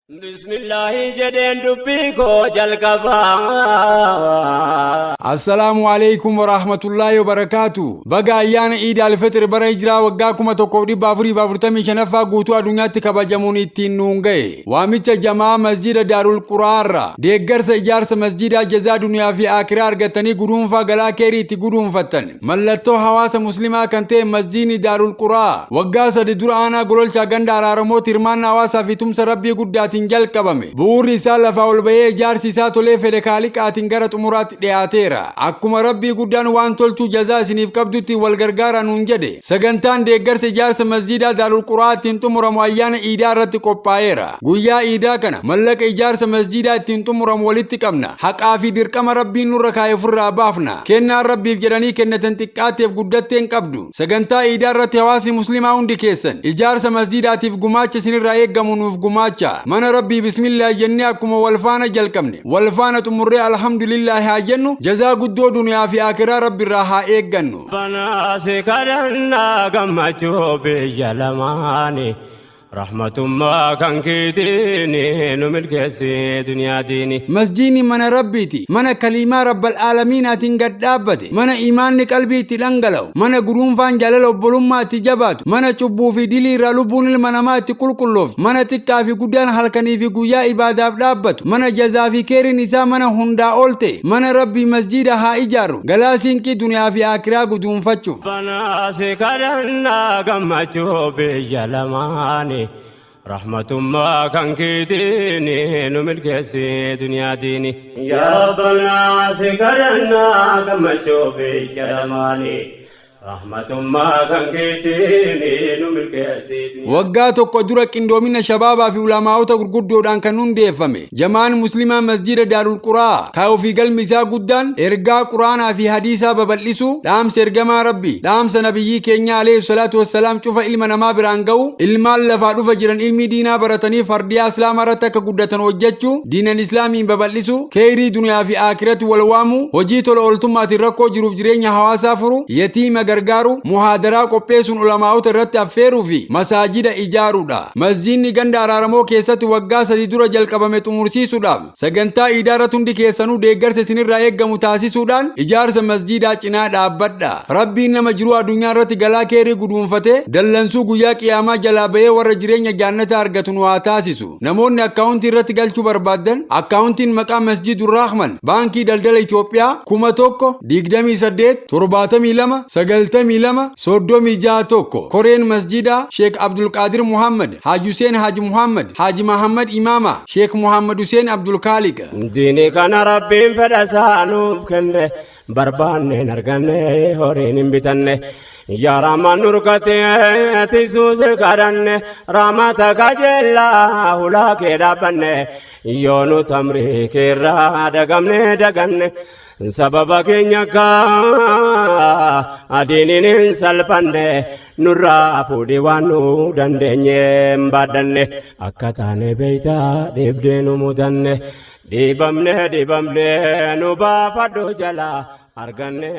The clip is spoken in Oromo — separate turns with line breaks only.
Bismillaahi jedheen dubbii koo jalqabaa.
Assalaamu alaikum warahmatullaahi wabarakaatu. Baga ayyaana Iid Alfixir bara Hijiraa waggaa 1445ffaa guutuu addunyaatti kabajamuun ittiin nuun ga'e. Waamicha jamaa masjida Daarul Quraarra deeggarsa ijaarsa masjidaa jazaa duniyaa fi aakiraa argatanii guduunfaa galaa keerii itti guduunfattan. Mallattoo hawaasa muslimaa kan ta'e masjiidni Daarul Quraa waggaa 3 dura aanaa Gololchaa ganda Araaramootti hirmaannaa hawaasaa fi tumsa Rabbii guddaatiin jalqabame. Bu'uurri isaa lafaa ol ba'ee ijaarsi isaa tolee fedhe kaaliqaatiin gara xumuraatti dhiyaateera. Akkuma Rabbii guddaan waan toltuu jazaa isiniif qabdutti wal gargaaraa nuun jedhe. Sagantaan deeggarsa ijaarsa masjiidaa Daarul Quraa ittiin xumuramu ayyaana Iidaa irratti qophaa'eera. Guyyaa Iidaa kana mallaqa ijaarsa masjiidaa ittiin xumuramu walitti qabna. Haqaa fi dirqama Rabbiin nurra kaa'e ofirraa baafna. Kennaan Rabbiif jedhanii kennatan xiqqaatteef guddattee hin qabdu. Sagantaa Iidaa irratti hawaasni Muslimaa hundi keessan ijaarsa masjiidaatiif gumaacha isinirraa eeggamu nuuf gumaachaa. Mana Rabbii Bismillah jennee akkuma wal faana jalqabne, wal faana xumurree Alhamdulillaahi haa jennu, jazaa guddoo duniyaa fi aakiraa Rabbirraa haa eeggannu.
Rabbanaa si kadhannaa gammachuu biyya lamaanii. Rahmatummaa kan keetiin nu milkeessi duniyaa diini.
Masjiidni mana Rabbiiti, mana kaliimaa Rabbal Aalamiinaatiin gad dhaabbate, mana iimaanni qalbii itti dhangala'u, mana guduunfaan jaalala obbolummaa itti jabaatu, mana cubbuu fi dilii irraa lubbuun ilma namaa itti qulqullooftu, mana xiqqaa fi guddaan halkanii fi guyyaa ibaadaaf dhaabbatu, mana jazaa fi keeriin isaa mana hundaa ol ta'e, mana Rabbii masjiida haa ijaarru, galaa siinqii duniyaa fi aakiraa guduunfachuuf.
Rabbanaa si kadhannaa gammachuu biyya lamaani rahmatummaa kan keetiin nu milkeessi duniyaa diini. Yaa Rabbanaa si kadhannaa gammachuu biyya lamaani rahmatummaa kan keetiin nu milkeessi duniyaa.
Waggaa tokko dura qindoomina shabaabaa fi ulamaa'ota gurguddoodhaan kan hundeeffame Jamaan Muslimaa Masjiida Daarul Quraa kaayoo fi galmi isaa guddaan ergaa Qur'aanaa fi Hadiisaa babal'isuu, dhaamsa ergamaa Rabbii, dhaamsa Nabiyyii keenyaa aleyhi salaatu wassalaam cufa ilma namaa biraan ga'uu, ilmaan lafaa dhufa jiran ilmii diinaa baratanii fardiyaa Islaamaa irratti akka guddatan hojjachuu, diinan Islaamiin babal'isuu, keeyrii duniyaa fi aakiratti wal waamuu, hojii tola ooltummaatiin rakkoo jiruuf jireenya hawaasaa furuu, yatiima gargaaruu, muhaadaraa qopheessuun ulamaa'ota irratti affeeruu fi masaajida ijaaruudha. Masjiidni ganda Araaramoo keessatti waggaa 3 dura jalqabame xumursiisuudhaaf sagantaa Iidaa irratti hundi keessanuu deeggarsa isinirraa eeggamu taasisuudhaan ijaarsa masjiidaa cinaa dhaabbadha. Rabbiin nama jiruu adunyaa irratti galaa keerii guduunfatee dallansuu guyyaa qiyaamaa jalaa bahee warra jireenya jaannataa argatu nu haa taasisu. Namoonni akkaawuntii irratti galchuu barbaaddan akkaawuntiin maqaa Masjiidur Raahman Baankii Daldala Itoophiyaa 1000 28 72 92 36 1. Koreen Masjiidaa Sheek Abdulqaadir Muhammad, Haaji Huseen Haaji Muhammad, Haaji Mahammad Imaama, Sheek Muhammad Huseen Abdulkaaliq.
Diini kana Rabbiin fedha isaa nuuf kenne barbaanneen arganne horiin hin bitanne yaa Rahmaan nurkatee tisuuse kadhanne rahmata kajeellaa hulaa kee dhaabbanne yoo nu tamrii keerraa dagamne daganne Sababa keenya akka adiiniin hin salphanne nurraa fuudhee waan nu dandeenye hin baadhanne akka taane beeytaa dhibdee nu mudanne dhiibamne dhiibamne nu baafadhu jalaa arganne.